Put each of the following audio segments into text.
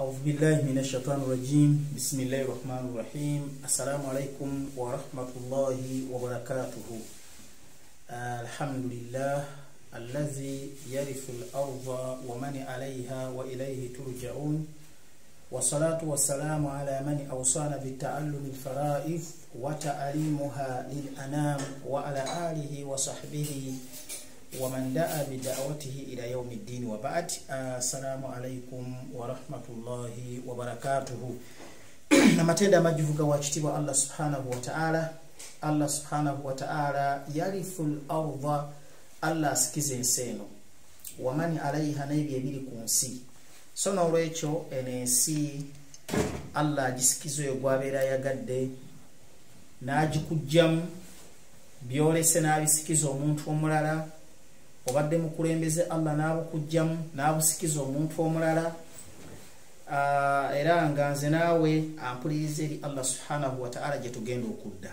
أعوذ بالله من الشيطان الرجيم. بسم الله الرحمن الرحيم. السلام عليكم ورحمة الله وبركاته. الحمد لله الذي يرث الأرض ومن عليها وإليه ترجعون، والصلاة والسلام على من أوصانا بالتعلم الفرائض وتعليمها للأنام، وعلى آله وصحبه ومن دعا بدعوته إلى يوم الدين، وبعد. السلام عليكم ورحمة الله وبركاته. Namatenda amajjuvu ga wakitiibwa Allah subhanahu wa ta'ala. Allah subhanahu wa ta'ala yarithul arda, Allah asikiza ensi eno, wamani alaiha, n'ebyo ebiri ku nsi. So n'olwekyo eno ensi Allah agisikiza oyo gwabeera ayagadde, n'agikugjamu byolese n'abisikiza omuntu omulala. Obadde mukulembeze, Allah n'abukugjamu n'abusikiza omuntu omulala. Era nga nze naawe ampuliriza, eri Allah subhanahu wataala gye tugenda okudda.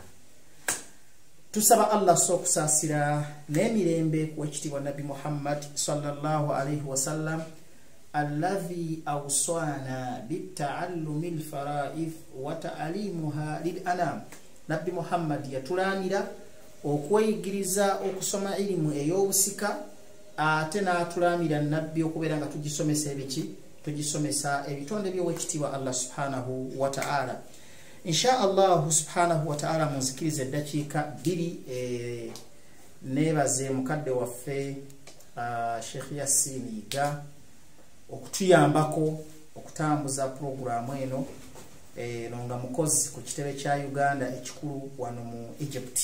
Tusaba Allah so okusaasira n'emirembe ku ekitiibwa Nabbi Muhammad sallallahu alaihi wasallam, alladhi awsana bitaallumi lfaraid wa taalimuha lil anam. Nabbi Muhammad yatulaamira okweyigiriza okusoma irimu ey'obusika, ate n'atulaamira Nabbi okubeera nga tugisomesa ebiki, tugisomesa ebitonde by'owekitiibwa Allah subhanahu wataala. Insha Allahu subhanahu wataala, munzikiriza eddakiika 2, neebaze mukadde waffe Sheikh Yasin Yiga okutuyambako okutambuza puroguramu eno, eno nga mukozi ku kitebe kya Uganda ekikulu wano mu Egypt.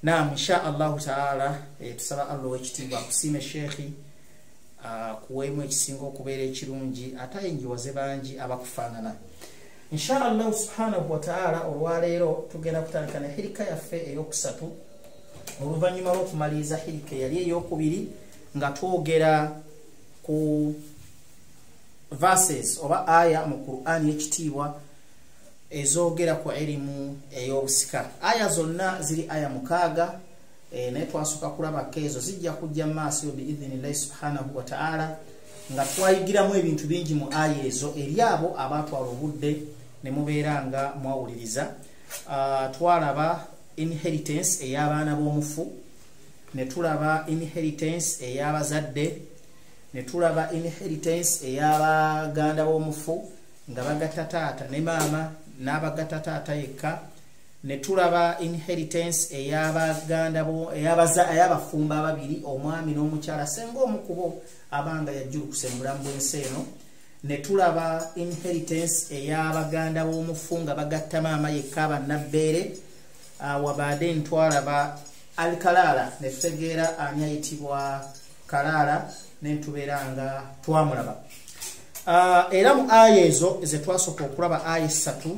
Naam, insha Allahu taala, tusaba Allah owekitiibwa akusiime Sheekhi, akuweemu ekisinga okubeera ekirungi, ate ayingiwaze bangi abakufaanana insha Allahu subhanahu wataala. Olwaleero tugenda kutandika ne hirika yaffe eyokusatu, oluvannyuma lw'okumaliriza hirika eyali eyokubiri nga twogera ku verses oba aya mu Qur'ani y'ekitiibwa ezoogera ku erimu ey'obusika. Aya zonna ziri aya 6, naye twasooka kulabako ezo, zijja kujja mu maaso biidhinillahi subhanahu wataala, nga twayigiramu ebintu bingi mu aya ezo eri abo abatwala obudde ne mubeera nga mwawuliriza. Twalaba inheritance ey'abaana b'omufu, ne tulaba inheritance ey'abazadde, ne tulaba inheritance ey'abaganda b'omufu nga bagatta taata ne maama n'abagatta taata yekka, ne tulaba inheritance ey'abaganda ey'abafumbo ababiri, omwami n'omukyala, senga omu ku bo abanga yajjulukuse mu bulamu bw'ensi eno, ne tulaba inheritance ey'abaganda b'omufu nga bagatta maama yekka, bannabbeere. Wabadde ntwalaba alkalaala, ne tutegeera ani ayitibwa kalaala, ne ntubeera nga twamulaba. Era mu aya ezo ze twasooka okulaba, aya 3,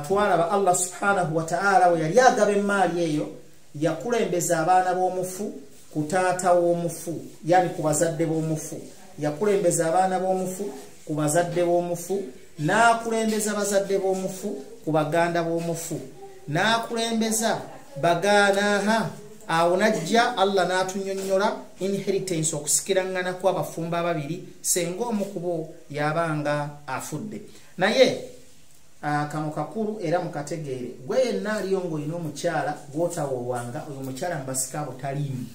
twalaba Allah subhanahu wataala we yali agaba emaali eyo, yakulembeza abaana b'omufu ku taata w'omufu, yani ku bazadde b'omufu. Yakulembeza abaana b'omufu ku bazadde b'omufu, n'akulembeza bazadde b'omufu ku baganda b'omufu, n'akulembeza baganaha. Awo najja Allah n'atunyonnyola inheritance, okusikiraŋŋana kw'abafumbo ababiri senga omu ku bo yabanga afudde. Naye kano kakulu era mukategeere, gwe yenna aliyo ng'olina omukyala gw'otawoowanga, oyo omukyala mubasika abo taliimu.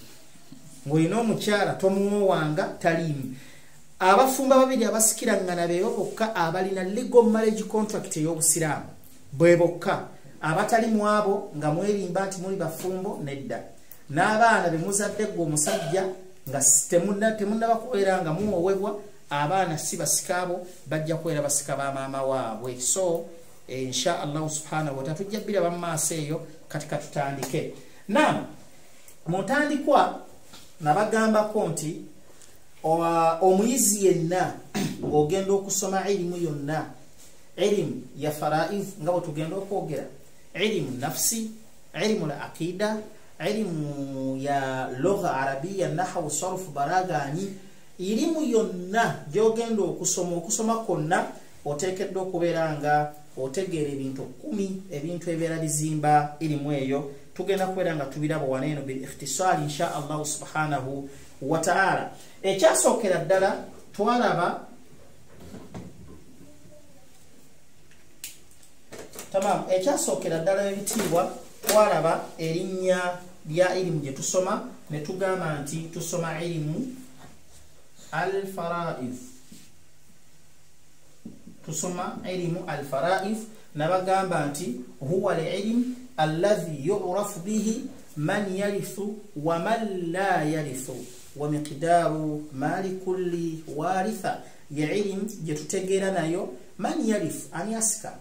Ng'olina omukyala tomuwoowanga, taliimu. Abafumbo ababiri abasikiraŋŋana beebo bokka abalina legal marriage contract ey'obusiraamu, bwe bokka. Abatali mu abo nga mwerimba nti muli bafumbo, nedda. N'abaana be muzadde gwe omusajja nga temunnaba kubeera nga muwoowebwa, abaana si basikaabo, bajja kubeera basika ba maama waabwe. So insha Allahu subhanahu wataala tujja biraba mu maaso eyo. Kati katutandike. Nam mu ntandikwa nabagambako nti omuyizi yenna ng'ogenda okusoma irimu yonna, irimu ya faraid nga bwe tugenda okwogera, irimu nafsi, irimu la aqida, irimu ya lugha arabiya, nahawu, sarfu, baragani, irimu yonna gy'ogenda okusoma, okusoma kwonna oteekeddwa okubeera nga otegeera ebintu 10, ebintu ebibeera bizimba irimu eyo. Tugenda kubeera nga tubiraba wano eno bil ikhtisari insha Allahu subhanahu wa ta'ala. Ekyasookera ddala twalaba Tamam, ekyasookera ddala ebitiibwa twalaba erinnya lya ilimu gye tusoma ne tugamba nti tusoma ilimu al-faraidh. Tusoma ilimu al-faraidh nabagamba nti huwa al-ilm alladhi yu'rafu bihi man yarithu wa man la yarithu wa miqdaru mali kulli waritha. Ya ilimu gye tutegeera nayo man yarithu, ani asika,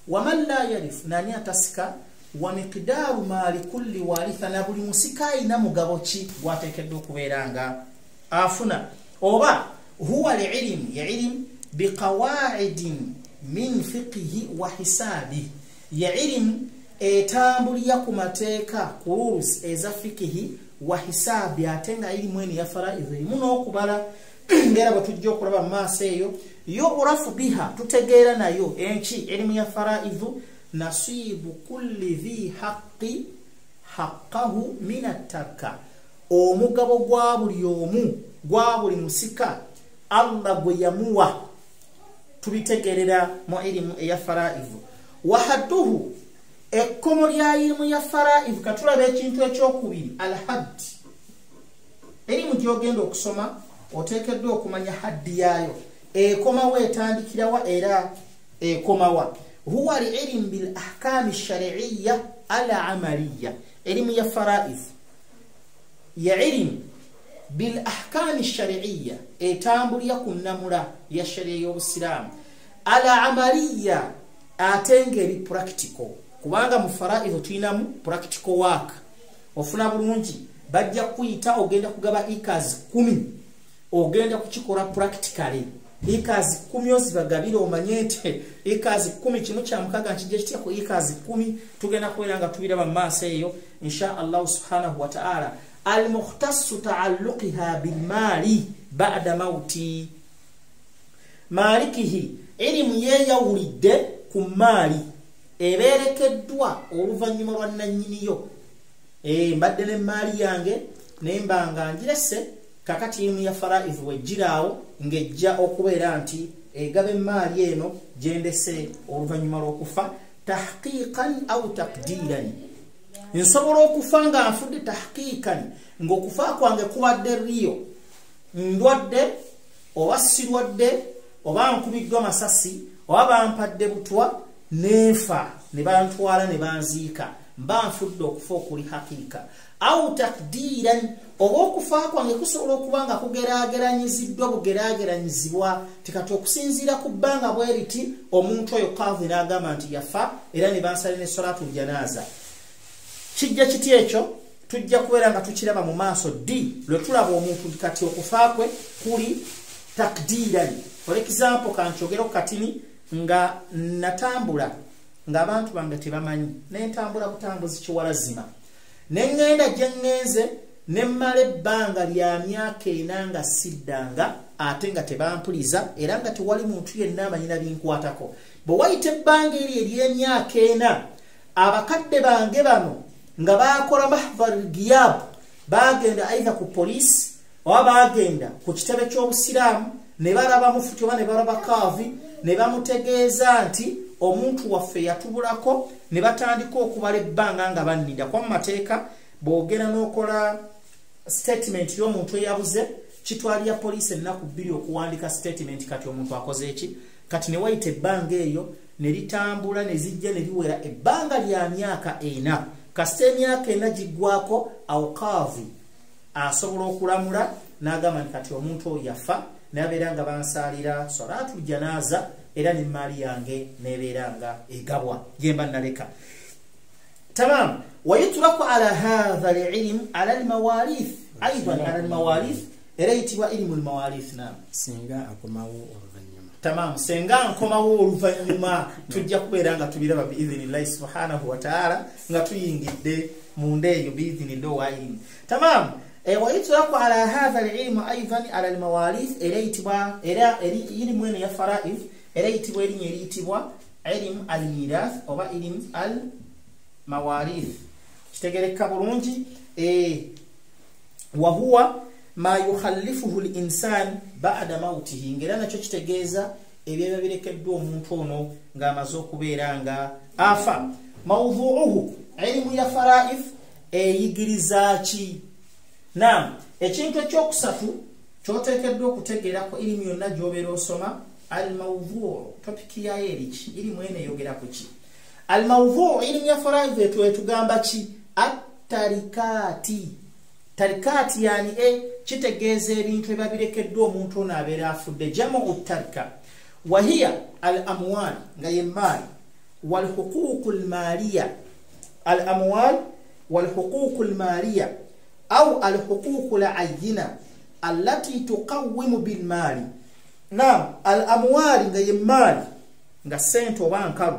wa man la yarithu, nani atasika, wa miqdaru mali kulli waritha, na buli musika ayina mugabo ki gwateekeddwa okubeera nga afuna. Oba huwa al-ilm, ya ilm biqawaidin min fiqhi wa hisabi, ya ilm etambulira ku mateeka ku rules eza fiqhi wa hisabi, ate nga ilimu eno ya faraidh erimu n'okubala ngera bwe tujja okulaba mu maaso eyo. Yu'rafu biha, tutegeera nayo enki elimu ya faraidh, nasibu kulli dhi haqqi haqqahu min at-tarka, omugabo gwa buli omu gwa buli musika Allah gwe yamuwa, tubitegeerera mu ilimu eya faraidh. Wa hadduhu, ekkomo lya ilimu ya faraidh. Katulaba ekintu ekyokubiri, al-hadd. Elimu gy'ogenda okusoma oteekeddwa okumanya haddi yaayo, ekomawo, etandikirawa era ekomawa. Huwa al-ilm bil ahkam ash-shar'iyya al-amaliyya, elimu ya faraidh ya ilm bil ahkam ash-shar'iyya, etambulira ku nnamula ya sharia y'Obusiraamu, al-amaliyya, ate ng'eri practical, kubanga mu faraidh tulinamu practical work. Ofuna bulungi, bajja kuyita ogenda kugaba acres 10, ogenda kukikola practically. Acres 10 ozibagabira omanye nti acres 10 kino kya mukaga nkijja kitya ku acres 10, tugenda kubeera nga tubiraba mu maaso eyo insha Allah subhanahu wa ta'ala. Al-mukhtassu ta'alluqiha bil-mali ba'da mauti malikihi, elimu yeeyawulidde ku maali ebeerekeddwa oluvannyuma lwa nnannyiniyo. Mbadde n'emmaali yange naye mbanga ngirese, kakati elimu ya faraidh wejjiraawo ng'ejja okubeera nti egaba emmaali eno gyendese oluvannyuma lw'okufa, tahqiqan au taqdiran. Nsobola okufa nga nfudde tahqiqan, ng'okufa kwange kubadde riyo, ndwadde oba sirwadde oba nkubiddwa masasi oba bampadde butwa nenfa ne bantwala ne banziika, mba nfudde okufa okuli hakiika. Au takdiran, oba okufa kwange kusobola okuba nga kugeraageranyiziddwa bugeraageranyizibwa, tikati okusinziira ku bbanga bwe riti omuntu oyo kadhi n'agamba nti yafa, era ne bansala ne salatu janaza. Kijja kiti ekyo tujja kubeera nga tukiraba mu maaso ddi lwe tulaba omuntu nti kati okufa kwe kuli takdiran. For example, kankyogero katini nga natambula ng'abantu bange tebamanyi, nentambula butambuzi kiwalazima, ne ŋŋenda gye ŋŋenze ne mmala ebbanga lya myaka 4 nga siddanga, ate nga tebampuliza era nga tewali muntu yenna amanyi na binkwatako. Bwe wayita ebbanga eryo ery'emyaka 4, abakadde bange bano nga baakola mahdhar giyab, baagenda aidha ku poliisi oba baagenda ku kitebe ky'Obusiraamu ne balaba mufuti oba ne balaba kaavi ne bamutegeeza nti omuntu waffe yatubulako, ne batandika okubala ebbanga nga banninda. Kwa mu mateeka bw'ogenda n'okola statement y'omuntu eyabuze, kitwalira poliisi ennaku 2 okuwandika statement kati omuntu akoze eki. Kati ne wayita ebbanga eyo ne litambula ne zijja ne liwera ebbanga lya myaka 4. Kasita emyaka 4 giggwako, awo kaavi asobola okulamula n'agamba nti kati omuntu oyo yafa, n'abeera nga bansaalira salatu janaza era n'emmaali yange n'ebeera nga egabwa gyemba naleka. Tamam. Wayutlaku ala hadha al-ilm ala al-mawarith, aidan ala al-mawarith, era eyitibwa ilimu al-mawarith. Naam, singa akomawo oluvannyuma. Tamam, senga nkomawo oluvannyuma tujja kubeera nga tubiraba biidhinillahi subhanahu wa ta'ala nga tuyingidde munda eyo biidhinillahi wa ilmu. Tamam. Wayutlaku ala hadha al-ilmu aidan ala al-mawarith, era eyitibwa era ilimu eno ya faraidh era eyitibwa erinnya eriyitibwa ilimu al-mirath oba ilimu al-mawarith. Kitegereka bulungi. Wa huwa ma yukhallifuhu al-insan ba'da mautihi, ngera nakyo kitegeeza ebyeba birekeddwa omuntu ono ng'amaze okubeera nga afa. Mawdhuuhu, ilimu ya faraidh eyigiriza ki? Naam, ekintu ekyokusatu kyoteekeddwa okutegeerako ilimu yonna gy'obeera osoma, al-mawdhuu, topiki yayo eri ki? Ilimu eno eyogera ku ki? Al-mawdhuu, ilimu ya faraidh etugamba ki? At-tarikaati. Tarikaati yani kitegeeza ebintu ebiba birekeddwa omuntu ono abeera afudde. Jamu tarika wahiya al-amwal, nga ye maali, wal-huquuqu al-maaliya, al-amwal wal-huquuqu al-maaliya au al-huquuqu al-ayyina allati tuqawwimu bil-maali. Naam, al-amwal nga ye maali, nga sente oba nkalu,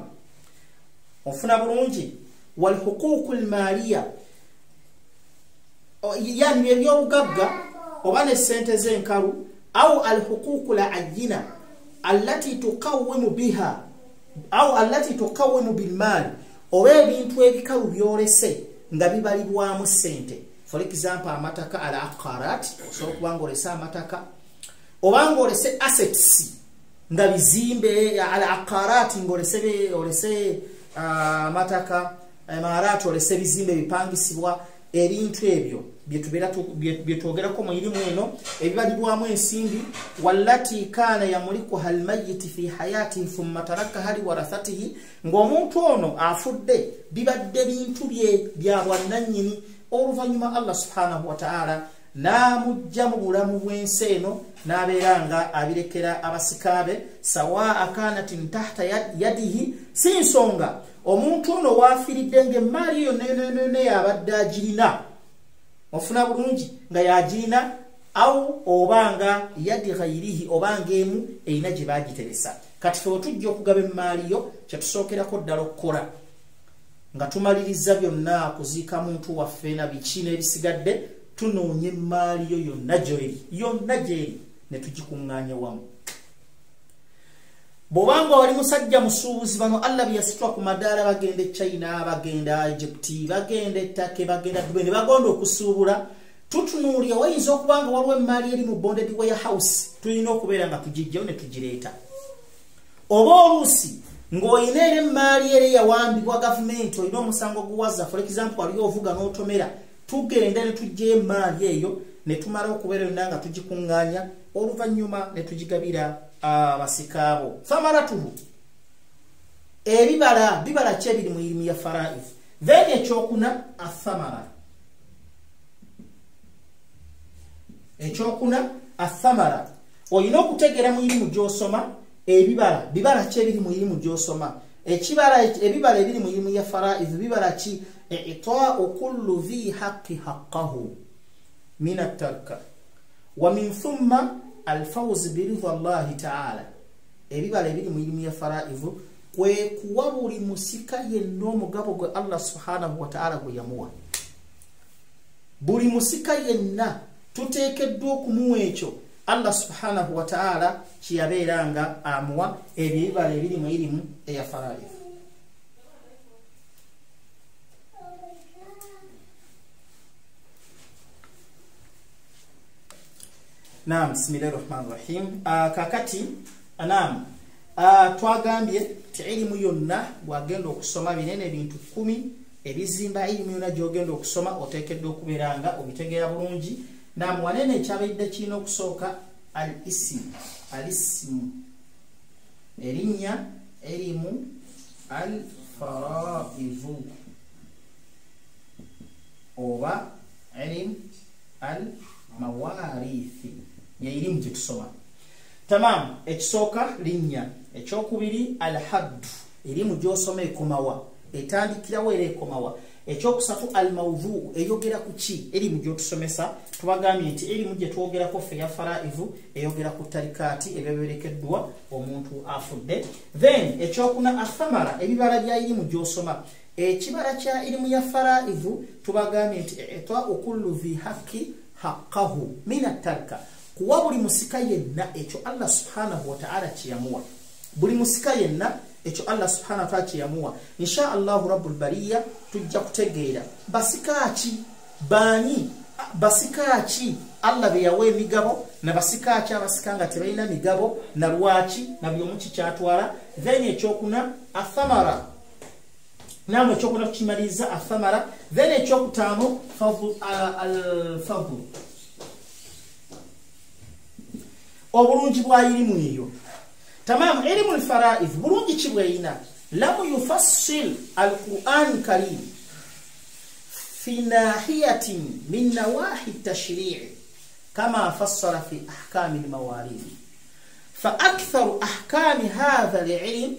ofuna bulungi. Wal-huquuqu al-maaliya yani ebyobugagga oba ne sente z'enkalu, au al-huquuqu al-ayyina allati tuqawwimu biha au allati tuqawwimu bil-maali, oba ebintu ebikalu byolese nga bibalibwamu sente. For example, amataka al-aqarat, osobola okuba ng'olese amataka oba ng'olese assets nga bizimbe, al-aqarat ng'olese olese amataka, amarat olese bizimbe bipangisibwa. Ebintu ebyo byetwogerako mu irimu eno ebibalibwamu ensimbi. Wallati kana yamulikuha almayiti fi hayatihi thumma tarakaha liwarathatihi, ng'omuntu ono afudde bibadde bintu bye bya bwannannyini, oluvannyuma Allah subhanahu wa ta'ala n'amujja mu bulamu bw'ensi eno n'abeera nga abirekera abasika be. Sawaa kanatin tahta yadihi, si nsonga omuntu ono waafiridde ng'emmaali yonna yonna yabadde agirina, ofuna bulungi, nga yagirina, au obanga yadi ghairihi, obanga emu erina gye baagiteresa. Kati fe wetujja okugaba emmaali yo, kyetusookerako ddala okukola nga tumaliriza byonna kuziika muntu waffe na biki n'ebisigadde, tunoonya emmaali yo yonna gy'eri, yonna gy'eri ne tugikuŋŋaanya wamu. Bw'obanga wali musajja musuubuzi, bano Allah bye yasitula ku madaala, bagenda e China, bagenda Egypt, bagenda e Turkey, bagenda Dubai, ne bagenda okusuubula, tutunuulira wayinza okuba nga waliwo emmaali eri mu bonded warehouse, tulina okubeera nga tugiggyayo ne tugireeta. Oba oluusi ng'olina era emmaali era eyawambibwa gavumenti, olina omusango guwaza, for example waliyo ovuga n'otomera, tugenda ne tuggyayo emmaali eyo ne tumala okubeera yonna nga tugikuŋŋaanya, oluvannyuma ne tugigabira abasikaabo. Thamaratuhu, ebibala, bibala ki ebiri mu irimu ya faraidh? Then ekyokuna athamara, ekyokuna athamara, olina okutegeera mu irimu gy'osoma ebibala, bibala ki ebiri mu irimu gy'osoma. Ekibala, ebibala ebiri mu irimu ya faraidh bibala ki? I'taa'u kullu dhi haqqi haqqahu min at-tarka wa min thumma alfawz biridha Allahi ta'ala. Ebibala ebiri mu irimu ya faraidh kwe kuwa buli musika yenna omugabo gwe Allah subhanahu wa ta'ala gwe yamuwa. Buli musika yenna tuteekeddwa okumuwa ekyo Allah subhanahu wa ta'ala kyeyabeera nga amuwa. Ebibala ebiri mu irimu eya faraidh. Naam, bismillahirrahmanirrahim. Kakati naam, twagambye nti ilimu yonna bw'agenda okusoma binene ebintu 10 ebizimba ilimu yonna gy'ogenda okusoma oteekeddwa okubeera nga obitegeera bulungi. Naam, wanene ekyabaidde kirina okusooka al-ismu, al-ismu erinnya, erimu al-faraidu oba elimu al-mawarithi, ye irimu gye tusoma. Tamam, ekisooka linnya. Ekyokubiri al-haddu, erimu gy'osoma ekomawa, etandikirawo era ekomawa. Ekyokusatu al-mawdhu, eyogera ku ki? Erimu gy'otusomesa. Tubagambye nti erimu gye twogerako ffe ya faraivu eyogera ku tarikaati ebyaberekeddwa omuntu afudde. Then ekyokuna athamara, ebibala bya irimu gy'osoma. Ekibala kya irimu ya faraivu tubagambye nti i'taa'u kullu dhi haqqi haqqahu min at-tarka, kuwa buli musika yenna ekyo Allah subhanahu wa ta'ala kyeyamuwa. Buli musika yenna ekyo Allah subhanahu wa ta'ala kyeyamuwa. Insha Allahu rabbul bariya tujja kutegeera basika ki, baani basika ki Allah be yawa emigabo nabasika ki abasika nga tebalina migabo na lwaki na buli omu kikyatwala. Then ekyokuna athamara, namwe ekyokuna tukimaliriza athamara. Then ekyokutaano al-fadlu, obulungi bwa irimu eyo. Tamamu, irimu al-faraidh bulungi ki bweyina? Lamu yufassil al-Qur'an karim fi nahiyatin min nawahi tashri'i kama fassara fi ahkami al-mawarith fa aktharu ahkami hadha al-ilm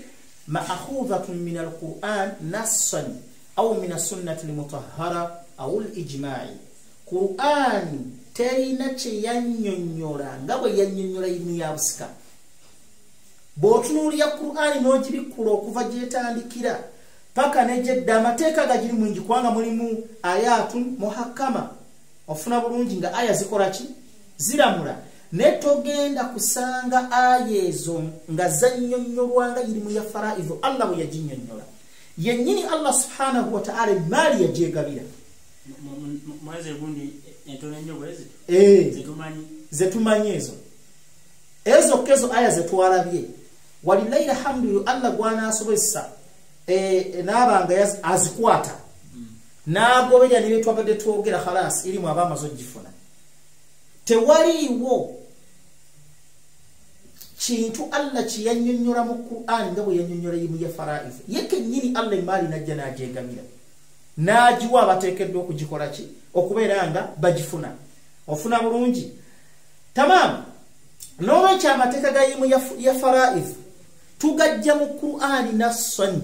ma'khudhatun min al-Qur'an nassan aw min as-sunnati al-mutahhara aw al-ijma'i. Qur'an terina kye yannyonnyola nga bwe yannyonnyola irimu ya busika. Bw'otunuulira Qur'ani n'ogibikkula okuva gy'etandikira paka n'egyedda, amateeka gagiri mungi kubanga mulimu ayatun muhakkama, ofuna bulungi nga aya zikola ki? Ziramula. Naye togenda kusanga aya ezo nga zannyonnyolwa nga irimu ya faraidhu Allah bwe yaginnyonnyola yennyini. Allah subhanahu wa ta'ala emaali yagyegabira zetumanyi ezo ezo kezo aya zetwalabye. Walillahi alhamdu, Allah gw'anaasobozesa n'abanga azikwata n'agoberera ne byetwabadde twogera, khalas irimu aba amaze ogifuna. Tewaliiwo kintu Allah kye yannyonnyola mu Qur'an nga bwe yannyonnyola irimu ya faraidh. Ye kennyini Allah emaali n'ajja n'agyegamira n'agiwa abateekeddwa okugikola ki? Okubeera nga bagifuna. Ofuna bulungi. Tamamu. N'olwekyo amateeka ga irimu ya faraidh tugajja mu Qur'ani nassan,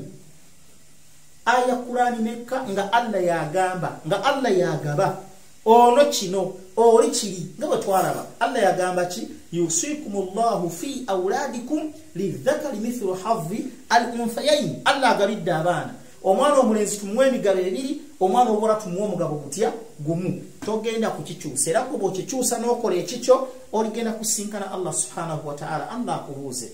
aya Qur'ani nekka nga Allah yagamba, nga Allah yagaba ono kino oli kiri nga bwe twalaba. Allah yagamba ki? Yusikumullahu fi auladikum lidhakari mithlu hadhi al-unthayayn. Allah agabidde abaana, omwana omulenzi tumuwe emigabo ebiri, omwana obuwala tumuwe omugabo gutya? Gumu. Togenda kukikyusa, era kuba okikyusa n'okola ekikyo oligenda kusinkana Allah subhanahu wa ta'ala, Allah akubuuze.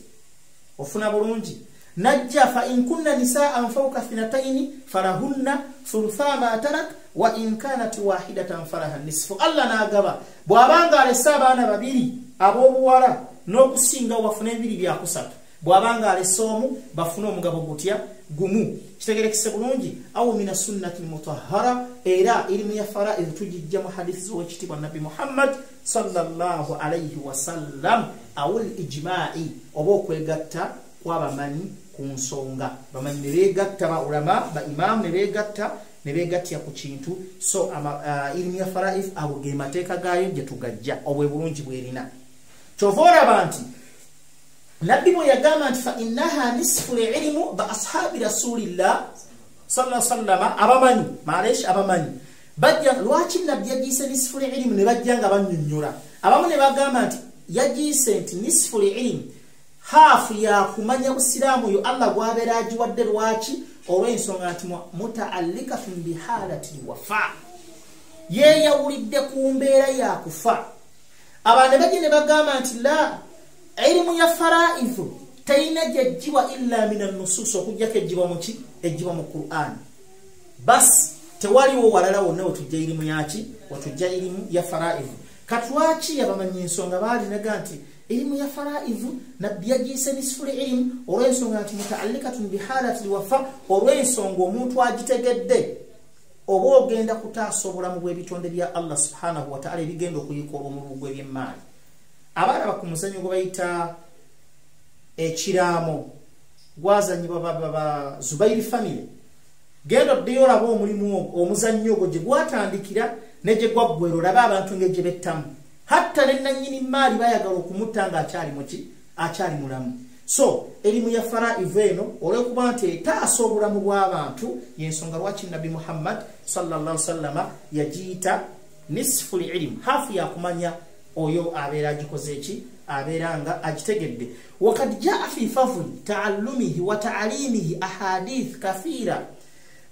Ofuna bulungi. Najja fa in kunna nisaan fawqa thinataini farahunna thulutha ma tarak wa in kanat wahidatan falaha nisfu. Allah n'agaba bw'abanga alese abaana babiri ab'obuwala n'okusinga bafune ebiri byakusatu, bw'abanga alese omu bafune omugabo gutya? Gumu. Kitegerekese bulungi. Aw mina sunnati mutahhara, era irimu ya faraidh tugijja mu hadithi z'owekitiibwa Nabbi Muhammad sallallahu alayhi wasallam, aw al-ijma'i, oba okwegatta kw'abamanyi ku nsonga. Bamanyi ne beegatta, ba ulama ba imaamu ne beegatta ne beegattya ku kintu. So irimu ya faraidh ago ge mateeka gaayo gye tugajja, obwe bulungi bwerina. Kyova olaba nti Nabbi bwe yagamba nti fa innaha nisfu lilmu ba ashabi rasulillah sallallahu alaihi wasallam, abamanyi malesh abamanyi bajja. Lwaki Nabbi yagiise nisfu lilmu? Ne bajja nga bannyonnyola. Abamu ne bagamba nti yagiise nti nisfu lilmu haafu ya kumanya busiraamu yo Allah gw'abeera agiwadde. Lwaki? Olw'ensonga nti mutaallikatun bihalati lwafa, yeeyawulidde ku mbeera ya kufa. Abantu bajja ne bagamba nti la, ilimu ya faraidhu terina gy'eggyibwa illa min annusus, okuggyako eggyibwa mu ki? Eggyibwa mu Qur'an. Basi tewaliwo walala wonna wetujja irimu yaki? Wetujja irimu ya faraidhu. Kati lwaki abamanyi ensonga baalinaga nti irimu ya faraidhu Nabbi yagiise nisfu lilimu? Olw'ensonga nti mutaallikatun bihalati lwafa, olw'ensonga omuntu agitegedde oba ogenda kutaasa obulamu bw'ebitonde bya Allah subhanahu wa ta'ala ebigenda okuyika olw'omulugu gw'ebyemmaali. Abalaba ku muzannyo gwe bayita ekiraamo gwazanyibwa ba Zubairi family, genda oddeyo olaba omulimu omuzannyo ogwo gye gwatandikira ne gye gwaggwera, olabe abantu ng'egye bettamu. Hatta ne nannyini maali bayagala okumutta ng'akyali muki? Akyali mulamu. So erimu ya faraidh eno olw'okuba nti etaasa obulamu bw'abantu, y'ensonga lwaki Nabbi Muhammad sallallahu alaihi wasallama yagiyita nisfu lilmu, hafu yakumanya oyo abeera agikoze eki? Abeera nga agitegedde. Wakad jaa fi fadli taallumihi wa taalimihi ahadith kathira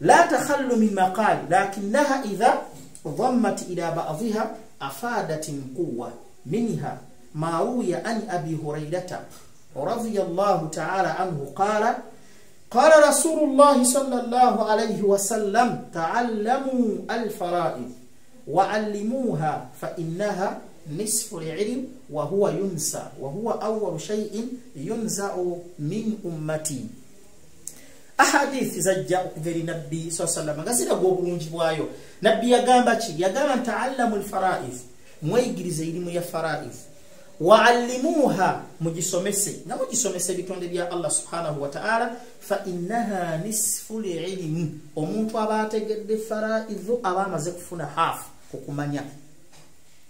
la takhallu min maqal lakinnaha idha dhammat ila ba'dhiha afadat quwwa minha ma ruwiya an Abi Hurairata radiyallahu ta'ala anhu qala qala Rasulullah sallallahu alayhi wa sallam ta'allamu al-fara'id wa 'allimuha fa innaha nisfu lilm wa huwa yunsa wa huwa awwalu shay'in yunza'u min ummati. Ahadithi zajja okuva eri nabbi sallallahu alayhi wasallam nga ziraga obulungi bwayo. Nabbi yagamba ki? Yagamba ta'allamu al-fara'id, mweyigirize elimu ya fara'id, wa'allimuha, mugisomese, nga mugisomese ebitonde bya Allah subhanahu wa ta'ala, fa innaha nisfu lilm. Omuntu aba ategedde fara'id aba amaze kufuna half kukumanya.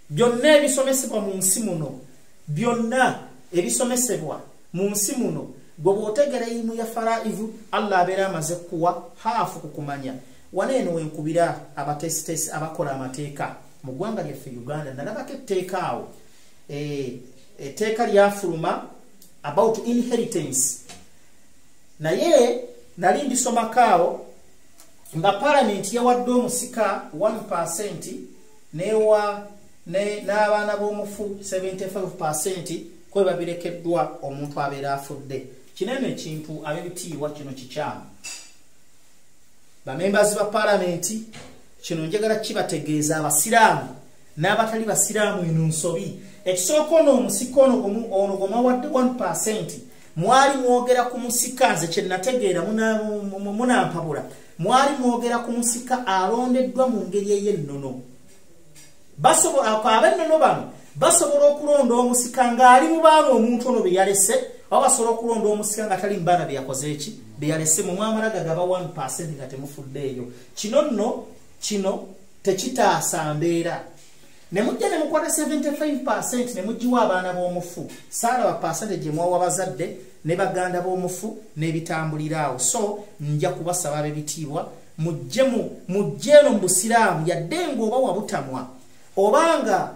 Byonna ebisomesebwa mu nsi muno, byonna ebisomesebwa mu nsi muno, gwe bw'otegera elimu ya faraivu Allah abeera amaze kuwa haafu kukumanya. Wano eno wenkubira abatesitesi abakola amateeka mu ggwanga lyaffe Uganda, nalabako etteeka awo, etteeka lyafuluma about inheritance, naye nali ndisomako awo nga palamenti yawadde omusika 1% newa n'abaana b'omufu 75% kwe babirekeddwa omuntu abeera afudde. Kinene ekintu ab'ebitiibwa kino kikyamu. Bamembazi ba palamenti kino njagala kibategeeza abasiraamu n'abatali basiraamu eno nsobi. Ekisooka ono omusika ono gwe mwawadde 1% mwali mwogera ku musika, nze kye nategeera munampabula, mwali mwogera ku musika alondeddwa mu ngeri ey'ennono. Ab'ennono bano basobola okulonda omusika ng'ali mu baana omuntu ono be yalese, oba basobola okulonda omusika nga tali mu baana be yakoze eki be yalese. Mu mwamala gagaba 1% nga temufuddeeyo. Kino nno kino tekitaasa mbeera. Ne mujja ne mukwata 75% ne mugiwa abaana b'omufu, saalaba percentage gye mwawa bazadde ne baganda b'omufu n'ebitambulira awo. So nja kubasaba ab'ebitiibwa mujje eno mu busiraamu, yadde ng'oba wabutamwa obanga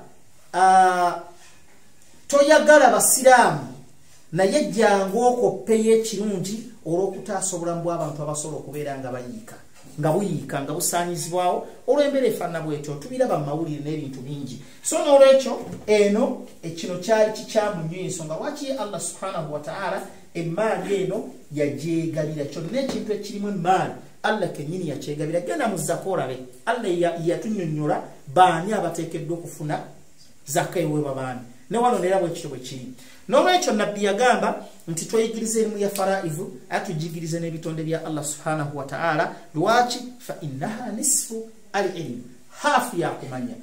toyagala basiraamu, naye jangu okoppeyo ekirungi olw'okutaasa obulamu bw'abantu abasobola okubeera nga bayiika, nga buyiika, nga busaanyizibwawo olw'embeera efaanana bwetyo. Tubiraba mu mawulire n'ebintu bingi. So n'olwekyo eno ekino kyali kikyamu nnyo, ensonga lwaki Allah subhanahu wa ta'ala emmaali eno yagyegabira. Kyonna ekintu ekirimu emmaali Allah kennyini yakyegabira. Genda mu zaka olabe, Allah yatunnyonnyola baani abateekeddwa okufuna zaka eweebwa baani, ne wano neera bwekityo bwe kiri. N'olwekyo nabbi yagamba nti tweyigirize erimu ya faraivu ate tugiyigirize n'ebitonde bya Allah subhanahu wa ta'ala. Lwaki? Fa innaha nisfu al ilm, haafu yakumanya.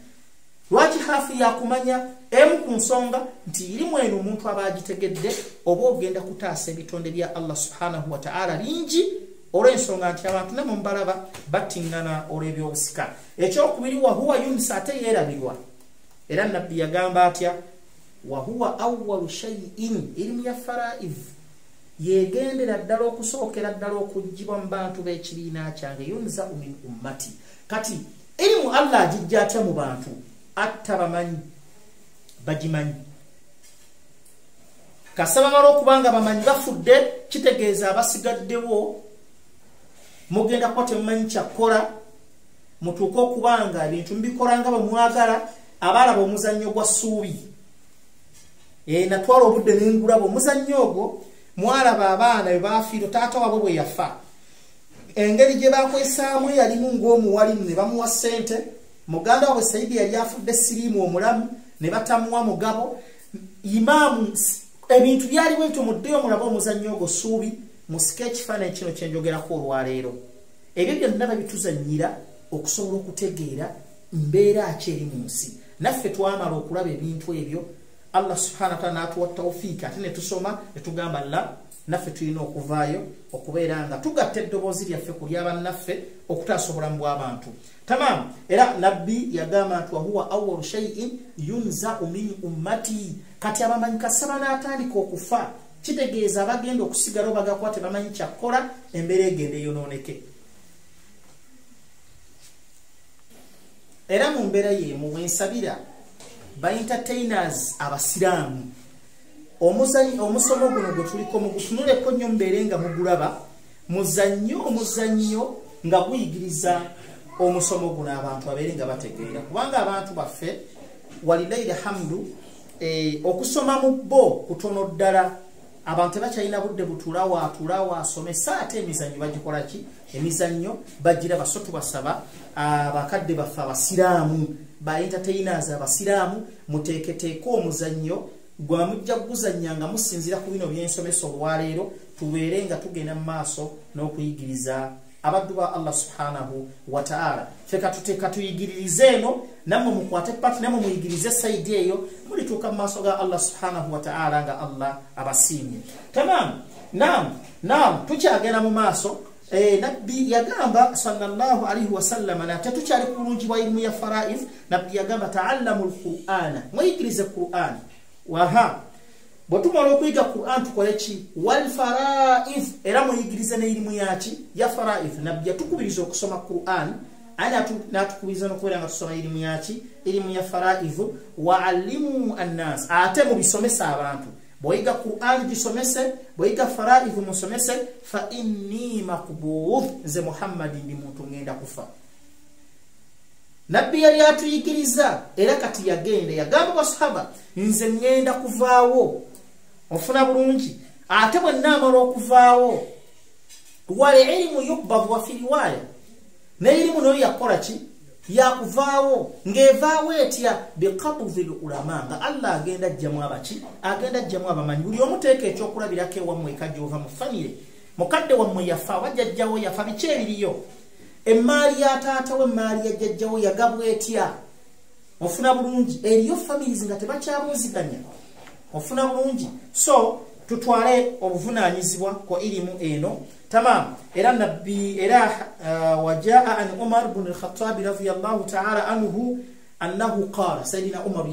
Lwaki haafu yakumanya? Emu ku nsonga nti irimu eno omuntu aba agitegedde oba ogenda kutaasa ebitonde bya Allah subhanahu wa ta'ala bingi, olw'ensonga nti abantu namwe mubalaba battiŋŋana olw'ebyobusika. Ekyokubiri, wahuwa yunsa, ate yeerabirwa. Era nabbi yagamba atya? Wahuwa awwalu shay'in, erimu ya faraiv yegendera ddala okusookera ddala okuggyibwa mu bantu b'ekibiina kyange, yunzau min ummati. Kati erimu Allah agijja atya mu bantu? Atta bamanyi bagimanyi. Kasaba bamala okuba nga bamanyi bafudde, kitegeeza abasigaddewo mugenda kuba temumanyi kyakkola, mutuuke okuba nga ebintu mubikola nga bwe mwagala. Abalaba omuzannyo gwa ssuubi, natwala obudde nengulaba omuzannyo ogwo, mwalaba abaana bwe bafiirwa taata waabwe bwe yafa, engeri gye bakwesaamu eyalimu ng'omuwalimu ne bamuwa ssente, muganda waabwe Saidi yali afudde siriimu omulamu ne batamuwa mugabo, imaamu, ebintu byali bwentyo. Muddeyo mulabe omuzannyo ogwo ssuubi, musike ekifaananyi kino kye njogerako olwaleero. Ebyo byonna babituzannyira okusobola okutegeera mbeera ki eri mu nsi. Naffe twamala okulaba ebintu ebyo, Allah subhanahu wa ta'ala n'atuwa tawfiika, ate ne tusoma ne tugamba la, naffe tulina okuvaayo okubeera nga tugatta eddoboozi lyaffe ku lyabannaffe okutaasa obulamu bw'abantu. Tamam. Era nabbi yagamba nti wahuwa awwalu shay'in yunzau min ummati. Kati abamanyi kasaba n'atandika okufa, kitegeeza abagenda okusigala obagakuba tebamanyi kyakkola, embeera egenda eyonooneke. Era mu mbeera y'emu wensabira ba entertainers abasiraamu, omusomo guno gwe tuliko mugutunuleko nnyo, mubeere nga mugulaba, muzannyo omuzannyo nga guyigiriza omusomo guno abantu babeere nga bategeera, kubanga abantu baffe walillahi alhamdu okusoma mu bo kutono ddala. Abantu tebakyalina budde butulawo atulawo asomesa, ate emizannyo bagikola ki? Emizannyo bagiraba. So tubasaba abakadde baffe abasiraamu, ba entertainers abasiraamu, muteeketeeke omuzannyo gwe mujja kuguzannya nga musinziira ku bino byensomesa olwaleero, tubeere nga tugenda mu maaso n'okuyigiriza abaddu ba Allah subhanahu wa ta'ala. Ffe katuyigiririze eno, nammwe mukwate pati, nammwe muyigirize sayidi eyo, mulituuka mu maaso ga Allah subhanahu wa ta'ala nga Allah abasiimye. Tamam, naam, tukyagenda mu maaso. Nabbi yagamba sallallahu alaihi wasallama, nate tukyali ku bulungi bwa ilimu ya faraidh. Nabbi yagamba ta'allamu al-Qur'ana, mweyigirize Qur'an. Waha, bwe tumala okuyiga Qur'an tukole ki? Wal faraidh, era muyigirize n'erimu yaki ya faraidh. Nabbi yatukubiriza okusoma Qur'an, ate n'atukubiriza n'okubeera nga tusoma erimu yaki, erimu ya faraidh. Wa allimu annas, ate mubisomesa abantu. Bw'oyiga Qur'an gisomese, bw'oyiga faraidh musomese. Fa inni maqbudh, nze Muhammadi ndi muntu ngenda kufa. Nabbi yali atuyigiriza, era kati yagenda yagamba basahaba, nze ngenda kuvaawo. Ofuna bulungi. Ate bwe nnaamala okuvaawo, wal ilmu yukbadu wa fi riwaya, n'erimu nayo yakola ki? Yakuvaawo. Ng'evaawo etya? Biqabdhi ulama, nga Allah agenda ajjamu abaki, agenda ajjamu abamanyi. Buli omu teeka ekyokulabirako ewammwe eka gy'ova mu famire, mukadde wammwe yafa, wajjajjawo yafa, biki ebiriyo? Emmaali ya taata we, emmaali ya jjajjawo yagabwa etya? Ofuna bulungi. Eriyo families nga tebakyabuuziganya. Ofuna bulungi. So tutwale obuvunaanyizibwa ku ilimu eno. Tamam. Era nabbi era wajaa an Umar ibn al-Khattab radhiyallahu ta'ala anhu annahu qala, Sayyidina Umar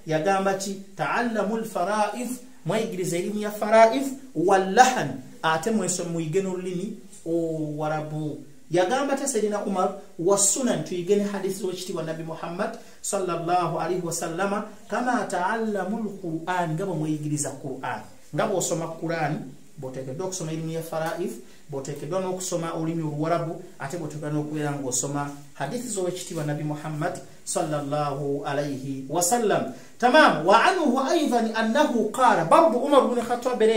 yagamba ki? Ta'allamu al-fara'id, mwayigirize elimu ya fara'id, wal-lahan, ate muyige n'olulimi Oluwarabu. Yagamba ta Sayyidina Umar, wasunan, tuyigene hadithi z'owekitiibwa Nabbi Muhammad sallallahu alaihi wasallama, kama ta'allamu al-Qur'an, nga bwe mweyigiriza Qur'an. Nga bw'osoma Qur'an, bw'oteekeddwa okusoma elimu ya faraidh, bw'oteekeddwa n'okusoma olulimi Oluwarabu, ate bw'oteekeddwa n'okubeera ng'osoma hadithi z'owekitiibwa Nabbi Muhammad sallallahu alaihi wasallam. Tamam. Wa anhu aidan annahu qala, bardu Umar ibn Khattab era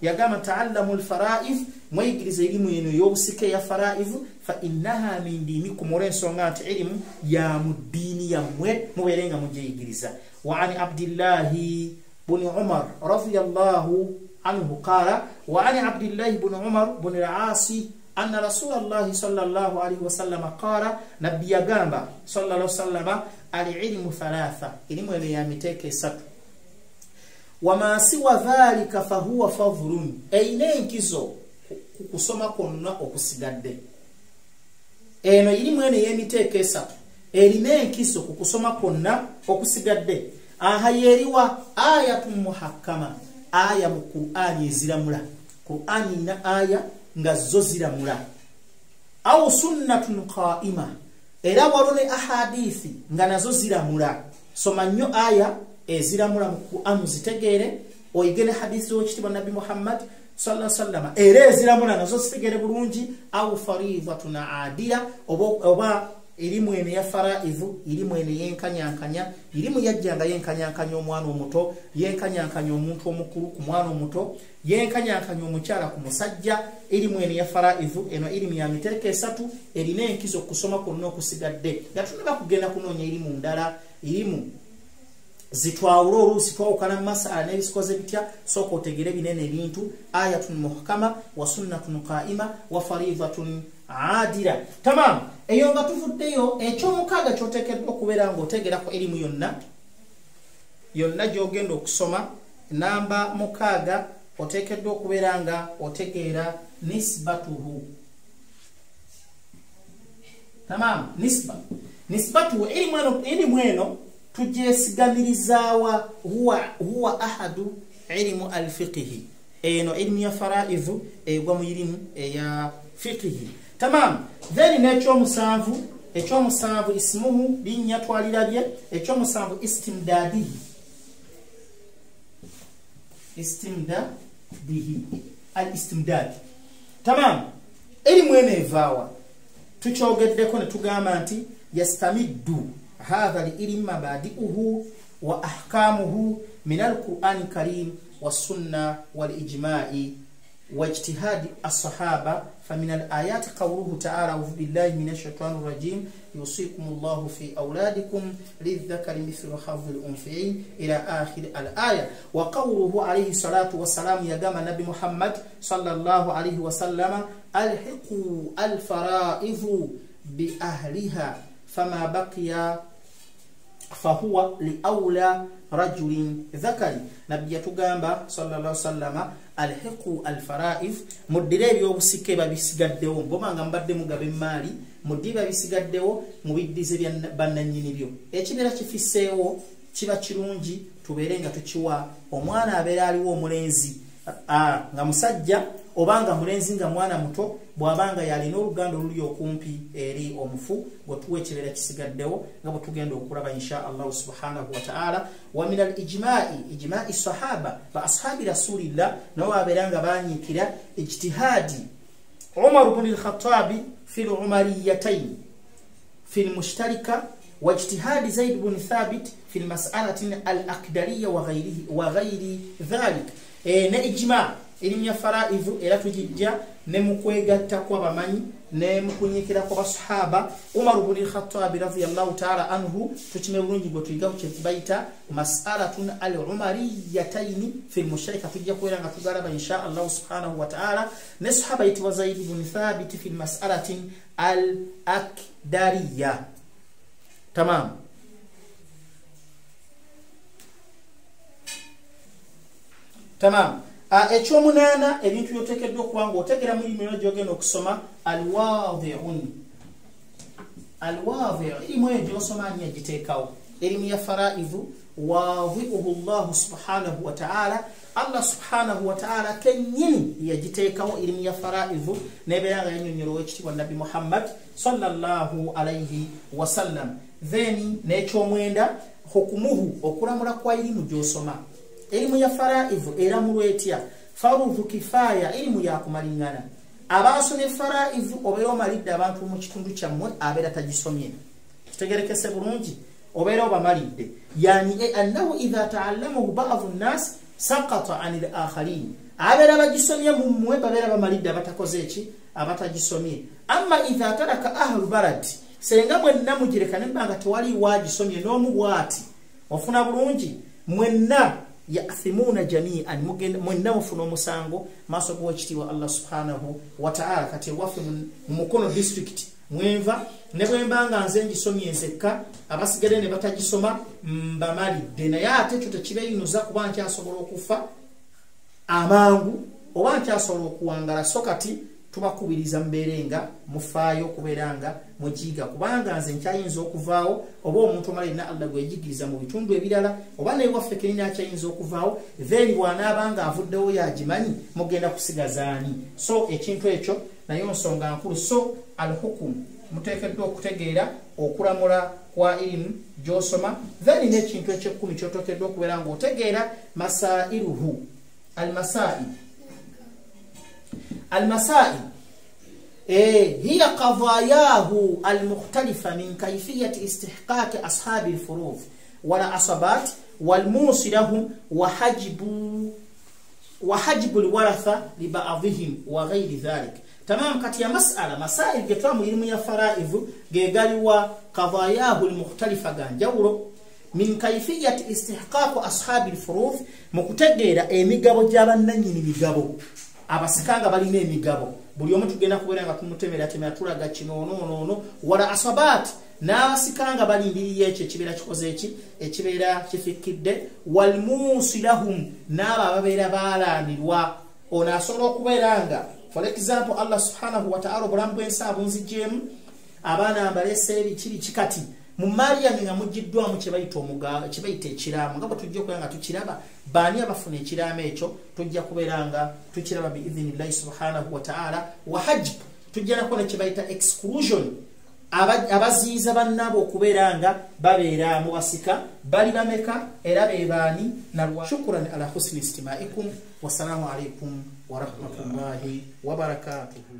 yagamba ta'allamu al-faraidh, mweyigirize elimu eno ey'obusika eya faraidh, fa innaha min dinikum, olw'ensonga nti elimu ya mu ddiini yammwe, mubeere nga mugyeyigiriza. Wa an Abdillahi bni Umar radhiyallahu anhu qala, wa an Abdillahi bni Umar bni al-Asi anna Rasulallahi sallallahu alaihi wasallam qala, nabbi yagamba sallallahu alaihi wasallam, al-ilmu thalatha, elimu eno ya miteeko esatu, wama siwa dhalika fahuwa fadhlun, eyina enkizo ku kusoma kwonna okusigadde. Eno irimu eno ey'emiteeko esatu erina enkizo ku kusoma kwonna okusigadde. Aha yeriwa ayatun muhakkama, aya mu Qur'ani eziramula. Qur'ani ina aya nga zo ziramula. Au sunnatun qa'ima, era waliwo ne ahadithi nga nazo ziramula. Soma nnyo aya eziramula mu Qur'ani zitegeere, oyige ne hadithi z'owekitiibwa Nabbi Muhammad sallallahu alaihi wasallam, era eziramula nazo zitegeere bulungi. Au faridhatun adila, oba irimu eno ya faraidhu, irimu eno yenkanyankanya, irimu yajjanga yenkanyankanya omwana omuto, yenkanyankanya omuntu omukulu ku mwana omuto, yenkanyankanya omukyala ku musajja. Irimu eno ya faraidhu, eno irimu ya miteeko esatu, erina enkizo okusoma kwonna okusigadde. Nga tunaba kugenda kunoonya irimu ndala, irimu zitwawula oluusi twawukana mu masala n'ebisikoze bitya. Sooka otegere binene ebintu: ayatun muhkama wa sunnatun qa'ima wa faridhatun adila. Tamam. Eyo nga tuvuddeyo, ekyomukaaga ky'oteekeddwa okubeera ng'otegerako erimu yonna yonna gy'ogenda okusoma, namba 6, oteekeddwa okubeera nga otegeera nisbatuhu. Tamam. Nisbatuhu, erimu eno tugyesigamirizawa. Huwa ahadu ilimu alfiqihi, eno ilimu ya faraidhu egwa mu ilimu eya fiqihi. Tamam. Then ekyomusanvu ismuhu, linnya twalirabye. Ekyomusanvu istimdadihi, al istimdad. Tamam. Elimu eno evaawa? Tukyogeddeko ne tugamba nti yastamiddu hadha al-ilmu mabadi'uhu wa ahkamuhu min al-Qur'an karim wassunna wal ijma'i wa ijtihadi as-sahaba. Famin al-ayati qawluhu ta'ala a'udhu billahi minash shaitanir rajim yusikumullahu fi awladikum lidh-dhakari mithlu hadhil unthayyin ila akhir al-aya. Wa qawluhu alayhi salatu wassalam, yagamba Nabi Muhammad sallallahu alayhi wasallama alhiqu al-fara'idhu bi ahliha fama baqiya fahuwa liaula rajulin dhakari. Nabbi yatugamba sallallahu alayhi wasallama alhiqu alfaraif, muddire ebyobusike babisigaddewo, ngomanga mbadde mugabe emaali muddire babisigaddewo mubiddize bya bannannyini byo. Ekibeera kifiseewo kiba kirungi tubeere nga tukiwa omwana abeera aliwo omulenzi nga musajja obanga mulenzi nga mwana muto, bw'abanga yalina oluganda oluli okumpi eri omufu, gwe tuwa ekibeera kisigaddewo nga bwe tugenda okulaba insha Allahu subhanahu wa ta'ala. Wa min al-ijma'i, ijma'i sahaba ba ashabi rasulillah, nabo babeera nga banyiikira ijtihadi Umar ibn al-Khattab fi al-umariyatayn fi al-mushtarika wa ijtihadi Zaid ibn Thabit fi al-mas'alati al-aqdariyya wa ghayrihi wa ghayri dhalik. Ne ijma' elimu ya faraivu era tujijja ne mu kwegatta kw'abamanyi ne mu kunyiikira kw'abasahaba. Umar ibn al-Khattab radhiyallahu ta'ala anhu tukime bulungi gwe tuyigaku kye bayita mas'alatun al-umariyatayn fi al-musharika, tujja kubeera nga tugalaba insha Allah subhanahu wa ta'ala. Ne sahaba yitibwa Zaid ibn Thabit fi al-mas'alatin al-aqdariyya. Tamam. Tamam. Ekyomunaana ebintu byoteekeddwa okuba ng'otegeera mu irimu gy'ogenda okusoma alwadhi'un. Alwadhi' erimu eyo gy'osoma ani agiteekawo? Erimu ya faraivu wadhi'uhu Allahu subhanahu wa ta'ala, Allah subhanahu wa ta'ala kennyini yagiteekawo erimu ya faraivu n'ebeera nga yannyonnyola ow'ekitiibwa Nabbi Muhammad sallallahu alayhi wasallam. Then n'ekyomwenda hukumuhu, okulamula kwa erimu gy'osoma. Elimu ya faraivu eramulwa etya? Farudhu kifaya, elimu yakumalingana. Abasomye faraivu obeera omalidde abantu mu kitundu kyammwe abeera tagisomye. Kitegerekese bulungi, obeera obamalidde. Yani annahu idha ta'allamahu ba'dhu an-nas saqata 'anil akharin. Abeera bagisomye mu mmwe babeera bamalidde abatakoze eki abatagisomye. Amma idha taraka ahlu balad, senga mwenna mugireka nembanga tewali wagisomye n'omu bw'ati. Ofuna bulungi mwenna yathimuna jami'an, mwenna mufuna omusango maaso g'owekitiibwa Allah subhanahu wa ta'ala. Kati ewaffe mu Mukono district mwenva ne bwe mba nga nze ngisomye nzekka abasigadde ne batagisoma mbamalidde, naye ate ekyo tekibeeyinuza kuba nkyasobola okufa amangu oba nkyasobola okuwangala. So kati tubakubiriza mubeere nga mufaayo okubeera nga mugiiga, kubanga nze nkyayinza okuvaawo oba omuntu omala yenna Allah gweyigiriza mu bitundu ebirala oba newaffe kennyini akyayinza okuvaawo, then bw'anaaba nga avuddewo yagimanyi mugenda kusigazaani. So ekintu ekyo nayo nsonga nkulu. So alhukumu, muteekeddwa okutegeera okulamula kwa irimu gy'osoma. Then n'ekintu eky'ekkumi ky'oteekeddwa okubeera ng'otegeera masairuhu, almasail. المسائل هي قضاياه المختلفة من كيفية استحقاق أصحاب الفروض والعصبات والموصي لهم وحجب الورثة لبعضهم وغير ذلك. تمام. kati ya mas'ala masail getwa mu ilimu ya faraivu gegaliwa qadayahu almukhtalifa ganjawulo min kayfiyati istihqaq ashabi alfurud, mukutegeera emigabo gy'abannannyini migabo abasikanga balina emigabo, buli omu tugenda kubeera nga tumutemera temera tulaga kino ono wala asabat, n'abasikanga balindiriye ekyo ekibeera kikoze eki ekibeera kifikkidde, walmuusi lahum, n'abo ababeera baalaamirwa. Ono asobola okubeera nga for example Allah subhanahu wa ta'ala obulamu bw'ensi abunzigyemu abaana mbaleese ebikiri kikati mu maali yange nga mugiddwamu kye bayita ekiraamo, nga bwe tujja okubeera nga tukiraba baani abafuna ekiraamo ekyo tujja kubeera nga tukiraba biidhinillahi subhanahu wa ta'ala. Wa hajb, tujja nako ne kye bayita exclusion, abaziyiza bannaabo okubeera nga babeera mu basika bali bameka era be baani. Nalwa shukran ala husni istimaikum, wassalamu alaikum warahmatullahi wabarakatuhu.